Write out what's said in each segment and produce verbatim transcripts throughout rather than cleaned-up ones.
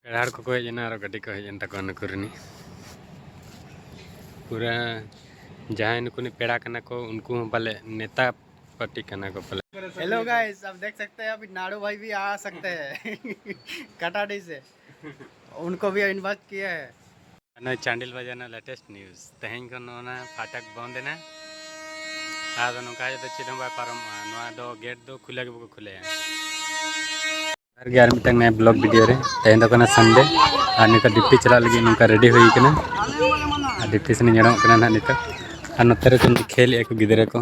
ᱯᱮᱲᱟ ᱦᱚᱲ ᱠᱚᱠᱚ ᱦᱮᱡ ᱮᱱᱟ, ᱟᱨᱚ ᱜᱟᱹᱰᱤ ᱠᱚ ᱦᱮᱡ ᱮᱱ ᱛᱟᱠᱚᱣᱟ ᱱᱩᱠᱩ ᱨᱤᱱᱤᱡ᱾ ᱯᱩᱨᱟᱹ ᱡᱟᱦᱟᱸᱭ ᱱᱩᱠᱩ ᱨᱤᱱᱤᱡ ᱯᱮᱲᱟ ᱠᱟᱱᱟ ᱠᱚ, ᱩᱱᱠᱩ ᱦᱚᱸ ᱯᱟᱞᱮ ᱱᱮᱛᱟ ᱯᱟᱨᱴᱤ ᱠᱟᱱᱟ ᱠᱚ ᱯᱟᱞᱮ᱾ हेलो गाइस, आप देख सकते हैं अभी नाड़ू भाई भी आ सकते हैं कटाडी से, उनको भी इनवाइट किया है। ᱱᱚᱜᱼᱚᱭ ᱪᱟᱱᱰᱤᱞ ᱵᱟᱡᱟᱨ ᱨᱮᱱᱟᱜ latest news᱾ ᱛᱮᱦᱮᱧ ᱠᱷᱚᱱ ᱱᱚᱣᱟ ᱯᱷᱟᱴᱟᱠ ᱵᱚᱱᱫ ᱮᱱᱟ᱾ ᱟᱫᱚ ᱱᱚᱝᱠᱟ ᱫᱚ ᱪᱮᱫ ᱦᱚᱸ ᱵᱟᱭ ᱯᱟᱨᱚᱢᱚᱜᱼᱟ᱾ ᱱᱚᱣᱟ ᱫᱚ ᱜᱮᱴ ᱫᱚ ᱠᱷᱩᱞᱟᱹ ᱜᱮ ᱵᱟᱠᱚ ᱠᱷᱩᱞᱟᱹᱭᱟ᱾ ᱟᱨ ᱜᱮ ᱟᱨ ᱢᱤᱫᱴᱟᱝ ᱱᱟᱭᱟ vlog video ᱨᱮ᱾ ᱛᱮᱦᱮᱧ ᱫᱚ ᱠᱟᱱᱟ ᱥᱟᱱᱰᱮ, ᱟᱨ ᱱᱤᱛᱚᱜ ᱰᱤᱯᱴᱤ ᱪᱟᱞᱟᱜ ᱞᱟᱹᱜᱤᱫ ᱱᱚᱝᱠᱟ ᱨᱮᱰᱤ ᱦᱩᱭ ᱠᱟᱱᱟ᱾ ᱟᱨ ᱰᱤᱯᱴᱤ ᱥᱮᱱ ᱤᱧ ᱧᱮᱞᱚᱜ ᱠᱟᱱᱟ ᱱᱟᱦᱟᱜ ᱱᱤᱛᱚᱜ᱾ ᱟᱨ ᱱᱚᱛᱮ ᱨᱮ ᱠᱷᱮᱞᱮᱜᱼᱟ ᱠᱚ ᱜᱤᱫᱽᱨᱟᱹ ᱠᱚ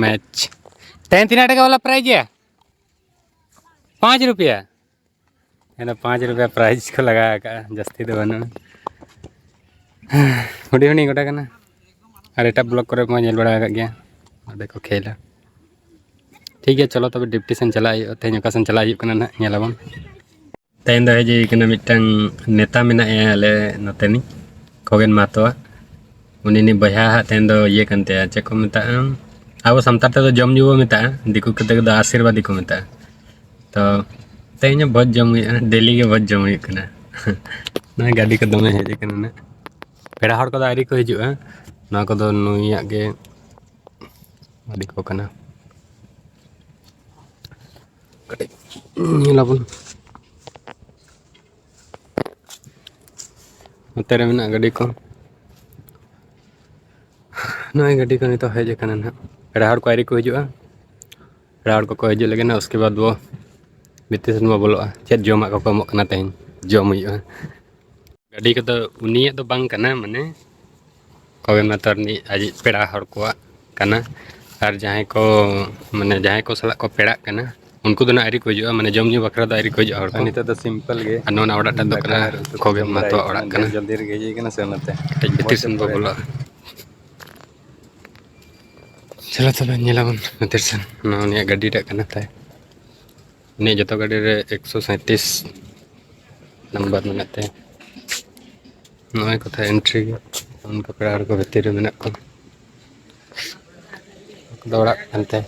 ᱢᱮᱪ᱾ ᱛᱮᱦᱮᱧ ᱛᱤᱱᱟᱹᱜ ᱴᱟᱠᱟ ᱵᱟᱞᱟ ᱯᱨᱟᱭᱤᱡᱽ ᱭᱟ? ᱯᱟᱸᱪ ᱨᱩᱯᱤᱭᱟ᱾ ᱮᱱᱟ ᱯᱟᱸᱪ ᱨᱩᱯᱤᱭᱟ ᱯᱨᱟᱭᱤᱡᱽ ᱠᱚ ᱞᱟᱜᱟᱣ ᱟᱠᱟᱫᱼᱟ, ᱡᱟᱹᱥᱛᱤ ᱫᱚ ᱵᱟᱹᱱᱩᱜᱼᱟ᱾ ᱦᱩᱰᱤᱧ ᱦᱩᱰᱤᱧ ᱜᱚᱰᱟ ᱠᱟᱱᱟ᱾ ᱟᱨ ᱮᱴᱟᱜ vlog ᱠᱚᱨᱮ ᱵᱚᱱ ᱧᱮᱞ ᱵᱟᱲᱟ ᱟᱠᱟᱫ ᱜᱮᱭᱟ, ᱚᱸᱰᱮ ᱠᱚ ᱠᱷᱮᱞᱟ᱾ ᱴᱷᱤᱠ ᱜᱮᱭᱟ, ᱪᱚᱞᱚ ᱛᱚᱵᱮ ᱰᱤᱯᱴᱤ ᱥᱮᱱ ᱪᱟᱞᱟᱜ ᱦᱩᱭᱩᱜᱼᱟ᱾ ᱛᱮᱦᱮᱧ ᱚᱠᱟ ᱥᱮᱱ ᱪᱟᱞᱟᱜ ᱦᱩᱭᱩᱜ ᱠᱟᱱᱟ ᱱᱟᱦᱟᱜ ᱧᱮᱞᱟᱵᱚᱱ᱾ ᱛᱮᱦᱮᱧ ᱫᱚ ᱦᱮᱡ ᱦᱩᱭ ᱠᱟᱱᱟ, ᱢᱤᱫᱴᱟᱝ ᱱᱮᱛᱟ ᱢᱮᱱᱟᱭᱟ ᱟᱞᱮ ᱱᱚᱛᱮᱱᱤᱡ, ᱠᱷᱚᱜᱮᱱ ᱢᱟᱦᱟᱛᱚᱣᱟᱜ᱾ ᱩᱱᱤ ᱱᱤᱡ ᱵᱚᱭᱦᱟ ᱦᱟᱜ ᱛᱮᱦᱮᱧ ᱫᱚ ᱤᱭᱟᱹ ᱠᱟᱱ ᱛᱟᱭᱟ, ᱪᱮᱫ ᱠᱚ ᱢᱮᱛᱟᱜᱼᱟ, ᱟᱵᱚ ᱥᱟᱱᱛᱟᱲ ᱛᱮᱫᱚ ᱡᱚᱢ ᱧᱩ ᱵᱚ ᱢᱮᱛᱟᱜᱼᱟ, ᱫᱤᱠᱩ ᱠᱚᱛᱮ ᱫᱚ ᱟᱥᱤᱨᱵᱟᱫᱽ ᱜᱮᱠᱚ ᱢᱮᱛᱟᱜᱼᱟ᱾ ᱛᱚ ᱛᱮᱦᱮᱧ ᱦᱚᱸ ᱵᱷᱚᱡᱽ ᱡᱚᱢ ᱦᱩᱭᱩᱜᱼᱟ, ᱰᱮᱞᱤ ᱜᱮ ᱵᱷᱚᱡᱽ ᱡᱚᱢ ᱦᱩᱭᱩᱜ ᱠᱟᱱᱟ᱾ ᱱᱚᱜᱼᱚᱭ ᱜᱟᱹᱰᱤ ᱠᱚ ᱫᱚᱢᱮ ᱦᱮᱡ ᱟᱠᱟᱱᱟ ᱱᱟᱜ᱾ ᱯᱮᱲᱟ ᱦᱚᱲ ᱠᱚᱫᱚ ᱟᱹᱣᱨᱤ ᱠᱚ ᱦᱤᱡᱩᱜᱼᱟ᱾ ᱱᱚᱣᱟ ᱠᱚᱫᱚ ᱱᱩᱭᱟᱜ ᱜᱮ ᱜᱟᱹᱰᱤ ᱠᱚ ᱠᱟᱱᱟ᱾ ᱠᱟᱹᱴᱤᱡ ᱧᱮᱞᱟᱵᱚᱱ᱾ ᱱᱚᱛᱮ ᱨᱮ ᱢᱮᱱᱟᱜ ᱜᱟᱹᱰᱤ ᱠᱚ᱾ ᱱᱚᱜᱼᱚᱭ ᱜᱟᱹᱰᱤ ᱠᱚ ᱱᱤᱛᱚᱜ ᱦᱮᱡ ᱟᱠᱟᱱᱟ ᱱᱟᱦᱟᱜ᱾ ᱯᱮᱲᱟ ᱦᱚᱲ ᱠᱚ ᱟᱹᱣᱨᱤ ᱠᱚ ᱦᱤᱡᱩᱜᱼᱟ᱾ ᱯᱮᱲᱟ ᱦᱚᱲ ᱠᱚᱠᱚ ᱦᱤᱡᱩᱜ ᱞᱟᱹᱜᱤᱫ ᱱᱟᱦᱟᱜ, ᱩᱥᱠᱮ ᱵᱟᱫᱽ ᱵᱚ ᱵᱷᱤᱛᱤᱨ ᱥᱮᱱ ᱵᱚ ᱵᱚᱞᱚᱜᱼᱟ᱾ ᱪᱮᱫ ᱡᱚᱢᱟᱜ ᱠᱚᱠᱚ ᱮᱢᱚᱜ ᱠᱟᱱᱟ ᱛᱮᱦᱮᱧ, ᱡᱚᱢ ᱦᱩᱭᱩᱜᱼᱟ᱾ ᱜᱟᱹᱰᱤ ᱠᱚᱫᱚ ᱩᱱᱤᱭᱟᱜ ᱫᱚ ᱵᱟᱝ ᱠᱟᱱᱟ, ᱢᱟᱱᱮ ᱠᱷᱚᱜᱮᱱ ᱢᱟᱦᱟᱛᱚ ᱨᱤᱱᱤᱡ ᱟᱡᱤᱡ ᱯᱮᱲᱟ ᱦᱚᱲ ᱠᱚᱣᱟᱜ ᱠᱟᱱᱟ᱾ ᱟᱨ ᱡᱟᱦᱟᱸᱭ ᱠᱚ, ᱢᱟᱱᱮ ᱡᱟᱦᱟᱸᱭ ᱠᱚ ᱥᱟᱞᱟᱜ ᱠᱚ ᱯᱮᱲᱟᱜ ᱠᱟᱱᱟ, ᱩᱱᱠᱩ ᱫᱚ ᱱᱟᱜ ᱟᱹᱣᱨᱤ ᱠᱚ ᱦᱤᱡᱩᱜᱼᱟ, ᱢᱟᱱᱮ ᱡᱚᱢ ᱧᱩ ᱵᱟᱠᱷᱨᱟ ᱫᱚ ᱟᱹᱣᱨᱤ ᱠᱚ ᱦᱤᱡᱩᱜᱼᱟ ᱦᱚᱲ ᱠᱚ᱾ ᱟᱨ ᱱᱤᱛᱚᱜ ᱫᱚ simple ᱜᱮ᱾ ᱟᱨ ᱱᱚᱣᱟ ᱚᱲᱟᱜ ᱴᱟᱜ ᱫᱚ ᱫᱟᱠᱟ ᱠᱟᱱᱟ ᱟᱨ ᱩᱛᱩ ᱠᱚ ᱠᱷᱚᱜᱮᱱ ᱡᱚᱢ ᱵᱟᱲᱟ ᱢᱟᱦᱟᱛᱚᱣᱟᱜ ᱦᱩᱭ ᱚᱲᱟᱜ ᱠᱟᱱᱟ, ᱠᱟᱱᱟ᱾ ᱰᱷᱮᱨ ᱡᱚᱞᱫᱤ ᱨᱮᱜᱮ ᱦᱮᱡ ᱦᱩᱭ ᱠᱟᱱᱟ ᱥᱮ ᱚᱱᱟᱛᱮ᱾ ᱠᱟᱹᱴᱤᱡ ᱵᱷᱤᱛᱤᱨ ᱥᱮᱱ ᱵᱚ ᱵᱚᱞᱚᱜᱼᱟ᱾ ᱪᱚᱞᱚ ᱛᱚᱵᱮ ᱧᱮᱞᱟᱵᱚᱱ ᱵᱷᱤᱛᱤᱨ ᱥᱮᱱ᱾ ᱱᱚᱣᱟ ᱩᱱᱤᱭᱟᱜ ᱜᱟᱹᱰᱤ ᱴᱟᱜ ᱠᱟᱱᱟ ᱛᱟᱭ᱾ ᱩᱱᱤᱭᱟᱜ ᱡᱚᱛᱚ ᱜᱟᱹᱰᱤ ᱨᱮ ᱮᱠᱥᱚ ᱥᱟᱸᱭᱛᱨᱤᱥ ᱱᱟᱢᱵᱟᱨ ᱢᱮᱱᱟᱜ ᱛᱟᱭᱟ᱾ ᱱᱚᱜᱼᱚᱭ ᱠᱚᱛᱷᱟ entry ᱜᱮ᱾ ᱩᱱᱠᱩ ᱯᱮᱲᱟ ᱦᱚᱲ ᱠᱚ ᱵᱷᱤᱛᱤᱨ ᱨᱮ ᱢᱮᱱᱟᱜ ᱠᱚᱣᱟ᱾ ᱩᱱᱠᱩ ᱫᱚ ᱚᱲᱟᱜ ᱠᱟᱱ ᱛᱟᱭ᱾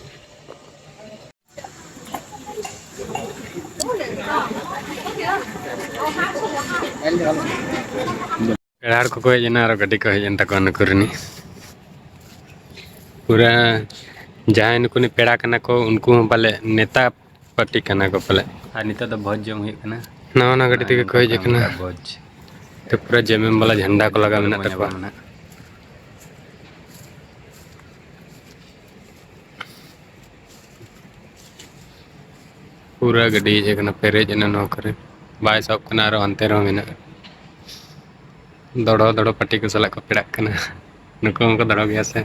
ᱯᱮᱲᱟ ᱦᱚᱲ ᱠᱚᱠᱚ ᱦᱮᱡ ᱮᱱᱟ, ᱟᱨᱚ ᱜᱟᱹᱰᱤ ᱠᱚ ᱦᱮᱡ ᱮᱱ ᱛᱟᱠᱚᱣᱟ ᱱᱩᱠᱩ ᱨᱤᱱᱤᱡ᱾ ᱯᱩᱨᱟᱹ ᱡᱟᱦᱟᱸᱭ ᱱᱩᱠᱩ ᱱᱤᱡ ᱯᱮᱲᱟ ᱠᱟᱱᱟ ᱠᱚ, ᱩᱱᱠᱩ ᱦᱚᱸ ᱯᱟᱞᱮ ᱱᱮᱛᱟ ᱯᱟᱹᱴᱤ ᱠᱟᱱᱟ ᱠᱚ ᱯᱟᱞᱮ᱾ ᱟᱨ ᱱᱤᱛᱚᱜ ᱫᱚ ᱵᱷᱚᱡᱽ ᱡᱚᱢ ᱦᱩᱭᱩᱜ ᱠᱟᱱᱟ᱾ ᱱᱟᱣᱟ ᱱᱟᱣᱟ ᱜᱟᱹᱰᱤ ᱛᱮᱜᱮ ᱠᱚ ᱦᱮᱡ ᱟᱠᱟᱱᱟ᱾ ᱵᱷᱚᱡᱽ᱾ ᱛᱚ ᱯᱩᱨᱟᱹ ᱡᱮᱢᱮᱢ ᱵᱟᱞᱟ ᱡᱷᱟᱱᱰᱟ ᱠᱚ ᱞᱟᱜᱟᱣ ᱢᱮᱱᱟᱜ ᱛᱟᱠᱚᱣᱟ᱾ ᱯᱩᱨᱟᱹ ᱜᱟᱹᱰᱤ ᱦᱮᱡ ᱟᱠᱟᱱᱟ, ᱯᱮᱨᱮᱡ ᱮᱱᱟ ᱱᱚᱣᱟ ᱠᱚᱨᱮ᱾ ᱵᱟᱭ ᱥᱟᱵ ᱠᱟᱱᱟ, ᱟᱨᱚ ᱦᱟᱱᱛᱮ ᱨᱮᱦᱚᱸ ᱢᱮᱱᱟᱜᱼᱟ᱾ ᱫᱚᱲᱚ ᱫᱚᱲᱚ ᱯᱟᱹᱴᱤ ᱠᱚ ᱥᱟᱞᱟᱜ ᱠᱚ ᱯᱮᱲᱟᱜ ᱠᱟᱱᱟ᱾ ᱱᱩᱠᱩ ᱦᱚᱸᱠᱚ ᱫᱚᱲᱚ ᱜᱮᱭᱟ ᱥᱮ᱾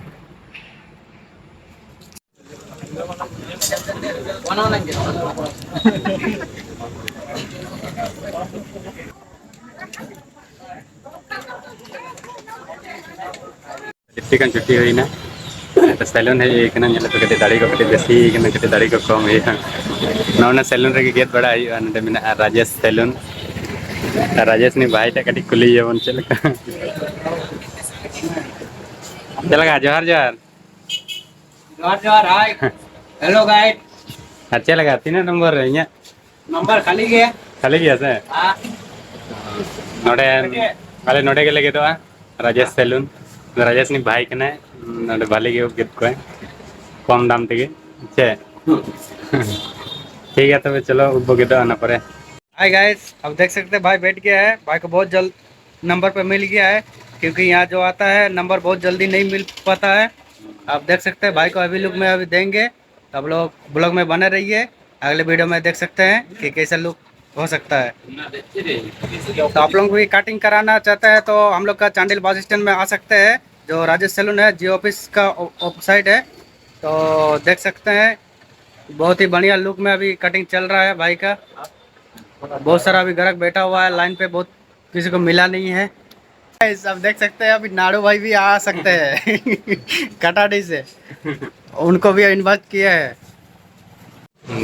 ᱡᱟᱹᱥᱛᱤ ᱜᱟᱱ ᱪᱷᱩᱴᱤ ᱦᱩᱭᱱᱟ᱾ ᱥᱮᱞᱩᱱ ᱦᱮᱡ ᱦᱩᱭ ᱠᱟᱱᱟ, ᱧᱮᱞ ᱯᱮ ᱠᱟᱹᱴᱤᱡ ᱫᱟᱲᱤ ᱠᱚ ᱠᱟᱹᱴᱤᱡ ᱵᱮᱥᱤ ᱠᱟᱱᱟ, ᱠᱟᱹᱴᱤᱡ ᱫᱟᱲᱤ ᱠᱚ ᱠᱚᱢ ᱦᱩᱭᱩᱜᱼᱟ᱾ ᱱᱚᱜᱼᱚ ᱱᱟ ᱥᱮᱞᱩᱱ ᱨᱮᱜᱮ ᱜᱮᱫ ᱵᱟᱲᱟ ᱦᱩᱭᱩᱜᱼᱟ᱾ ᱱᱚᱰᱮ ᱢᱮᱱᱟᱜᱼᱟ ᱨᱟᱡᱮᱥ ᱥᱮᱞᱩᱱ᱾ ᱨᱟᱡᱮᱥ ᱱᱤ ᱵᱷᱟᱭ ᱴᱷᱮᱡ ᱠᱟᱹᱴᱤᱡ ᱠᱩᱞᱤᱭᱮᱭᱟᱵᱚᱱ ᱪᱮᱫ ᱞᱮᱠᱟ᱾ ᱪᱮᱫ ᱞᱮᱠᱟ? ᱡᱚᱦᱟᱨ ᱡᱚᱦᱟᱨ᱾ ᱡᱚᱦᱟᱨ ᱡᱚᱦᱟᱨ, ᱦᱟᱭ᱾ Hello guide. ᱟᱨ ᱪᱮᱫ ᱞᱮᱠᱟ? ᱛᱤᱱᱟᱹᱜ ᱱᱚᱢᱵᱚᱨ ᱨᱮ ᱤᱧᱟᱹᱜ? ᱱᱟᱢᱵᱟᱨ ᱠᱷᱟᱹᱞᱤ ᱜᱮᱭᱟ᱾ ᱠᱷᱟᱹᱞᱤ ᱜᱮᱭᱟ ᱥᱮ? ᱦᱮᱸ᱾ ᱱᱚᱰᱮ, ᱟᱞᱮ ᱱᱚᱰᱮ ᱜᱮᱞᱮ ᱜᱮᱫᱚᱜᱼᱟ, ᱨᱟᱡᱮᱥ ᱥᱮᱞᱩᱱ᱾ ᱨᱟᱡᱮᱥ ᱱᱤᱡ ᱵᱷᱟᱭ ᱠᱟᱱᱟᱭ, ᱱᱚᱰᱮ ᱵᱷᱟᱞᱮ ᱜᱮ ᱩᱵ ᱜᱮᱫ ᱠᱚᱣᱟᱭ, ᱠᱚᱢ ᱫᱟᱢ ᱛᱮᱜᱮ᱾ ᱪᱮᱫ? ᱴᱷᱤᱠ ᱜᱮᱭᱟ, ᱛᱚᱵᱮ ᱪᱚᱞᱚ, ᱩᱵ ᱵᱚ ᱜᱮᱫᱚᱜᱼᱟ ᱚᱱᱟ ᱯᱚᱨᱮ᱾ हाय गाइस, अब देख सकते हैं भाई बैठ गया है। भाई को बहुत जल्द नंबर पे मिल गया है, क्योंकि यहाँ जो आता है नंबर बहुत जल्दी नहीं मिल पाता है। आप देख सकते हैं भाई को अभी लुक में अभी देंगे। आप लोग ब्लॉग में बने रहिए, अगले वीडियो में देख सकते हैं कि कैसा लुक हो सकता है। तो आप लोग भी कटिंग कराना चाहते हैं तो हम लोग का चांडिल बस स्टैंड में आ सकते हैं, जो राजेश सैलून है, जियो ऑफिस का ऑपोजिट है। तो देख सकते हैं, बहुत ही बढ़िया लुक में अभी कटिंग चल रहा है भाई का। बहुत सारा अभी ग्राहक बैठा हुआ है लाइन पे, बहुत किसी को मिला नहीं है। गाइस, आप देख सकते हैं अभी नाड़ू भाई भी आ सकते हैं कटाडी से, उनको भी इनवाइट किया है।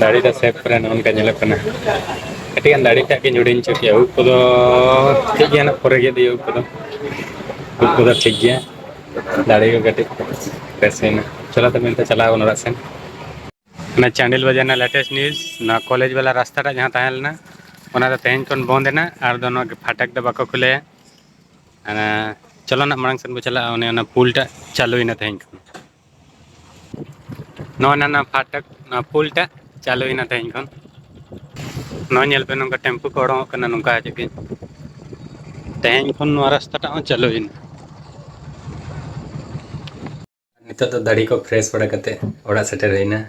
ᱫᱟᱲᱤ ᱫᱚ ᱥᱮᱯ ᱨᱮ ᱱᱚᱜᱼᱚ ᱱᱚᱝᱠᱟ ᱧᱮᱞᱚᱜ ᱠᱟᱱᱟ᱾ ᱠᱟᱹᱴᱤᱡ ᱜᱟᱱ ᱫᱟᱲᱤ ᱴᱟᱜ ᱜᱤᱧ ᱦᱩᱰᱤᱧ ᱦᱚᱪᱚ ᱠᱮᱜᱼᱟ᱾ ᱩᱵ ᱠᱚᱫᱚ ᱴᱷᱤᱠ ᱜᱮᱭᱟ, ᱱᱟᱜ ᱯᱚᱨᱮ ᱜᱮᱫ ᱦᱩᱭᱩᱜᱼᱟ ᱩᱵ ᱠᱚᱫᱚ᱾ ᱩᱵ ᱠᱚᱫᱚ ᱴᱷᱤᱠ ᱜᱮᱭᱟ, ᱫᱟᱲᱤ ᱠᱚ ᱠᱟᱹᱴᱤᱡ ᱵᱮᱥ ᱦᱩᱭᱱᱟ᱾ ᱪᱚᱞᱚ ᱛᱚᱵᱮ ᱱᱤᱛᱚᱜ ᱪᱟᱞᱟᱣ ᱵᱚᱱ ᱚᱲᱟᱜ ᱥᱮᱱ᱾ ᱚᱱᱟ ᱪᱟᱱᱰᱤᱞ ᱵᱟᱡᱟᱨ ᱨᱮᱱᱟᱜ ᱞᱮᱴᱮᱥᱴ ᱱᱤᱭᱩᱡᱽ, ᱱᱚᱣᱟ ᱠᱚᱞᱮᱡᱽ ᱵᱟᱞᱟ ᱨᱟᱥᱛᱟ ᱴᱟᱜ ᱡᱟᱦᱟᱸ ᱛᱟᱦᱮᱸ ᱞᱮᱱᱟ, ᱚᱱᱟ ᱫᱚ ᱛᱮᱦᱮᱧ ᱠᱷᱚᱱ ᱵᱚᱱᱫ ᱮᱱᱟ, ᱟᱨ ᱫᱚ ᱱᱚᱣᱟ ᱯᱷᱟᱴᱚᱠ ᱫᱚ ᱵᱟᱠᱚ ᱠᱷᱩᱞᱟᱹᱭᱟ᱾ ᱚᱱᱟ ᱪᱚᱞᱚ ᱱᱟᱜ ᱢᱟᱲᱟᱝ ᱥᱮᱫ ᱵᱚ ᱪᱟᱞᱟᱜᱼᱟ, ᱚᱱᱮ ᱚᱱᱟ ᱯᱩᱞ ᱴᱟᱜ ᱪᱟᱹᱞᱩᱭᱮᱱᱟ ᱛᱮᱦᱮᱧ ᱠᱷᱚᱱ᱾ ᱱᱚᱜᱼᱚᱭ ᱱᱟ, ᱱᱟ ᱯᱷᱟᱴᱚᱠ, ᱱᱚᱣᱟ ᱯᱩᱞ ᱴᱟᱜ ᱪᱟᱹᱞᱩᱭᱮᱱᱟ ᱛᱮᱦᱮᱧ ᱠᱷᱚᱱ᱾ ᱱᱚᱣᱟ ᱧᱮᱞ ᱯᱮ, ᱱᱚᱝᱠᱟ ᱴᱮᱢᱯᱩ ᱠᱚ ᱚᱰᱚᱝᱚᱜ ᱠᱟᱱᱟ, ᱱᱚᱝᱠᱟ ᱦᱤᱡᱩᱜ ᱜᱮ᱾ ᱛᱮᱦᱮᱧ ᱠᱷᱚᱱ ᱱᱚᱣᱟ ᱨᱟᱥᱛᱟ ᱴᱟᱜ ᱦᱚᱸ ᱪᱟᱹᱞᱩᱭᱮᱱᱟ᱾ ᱱᱤᱛᱚᱜ ᱫᱚ ᱫᱟᱲᱤ ᱠᱚ ᱯᱷᱨᱮᱥ ᱵᱟᱲᱟ ᱠᱟᱛᱮ ᱚᱲᱟᱜ ᱥᱮᱴᱮᱨ ᱦᱩᱭᱱᱟ᱾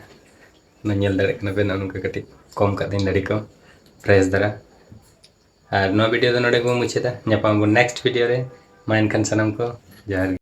ᱱᱚᱣᱟ ᱧᱮᱞ ᱫᱟᱲᱮᱭᱟᱜ ᱠᱟᱱᱟ ᱯᱮ, ᱱᱚᱜᱼᱚ ᱱᱚᱝᱠᱟ ᱠᱟᱹᱴᱤᱡ ᱠᱚᱢ ᱠᱟᱜ ᱛᱤᱧ ᱫᱟᱲᱤ ᱠᱚ ᱯᱷᱨᱮᱥ ᱫᱷᱟᱨᱟ᱾ ᱟᱨ ᱱᱚᱣᱟ ᱵᱷᱤᱰᱤᱭᱳ ᱫᱚ ᱱᱚᱰᱮ ᱜᱮᱵᱚᱱ ᱢᱩᱪᱟᱹᱫᱟ᱾ ᱧᱟᱯᱟᱢ ᱟᱵᱚᱱ ᱱᱮᱠᱥᱴ ᱵᱷᱤᱰᱤᱭᱳ ᱨᱮ᱾ ᱢᱟ ᱮᱱᱠᱷᱟᱱ ᱥᱟᱱᱟᱢ ᱠᱚ ᱡᱚᱦᱟᱨ ᱜᱮ᱾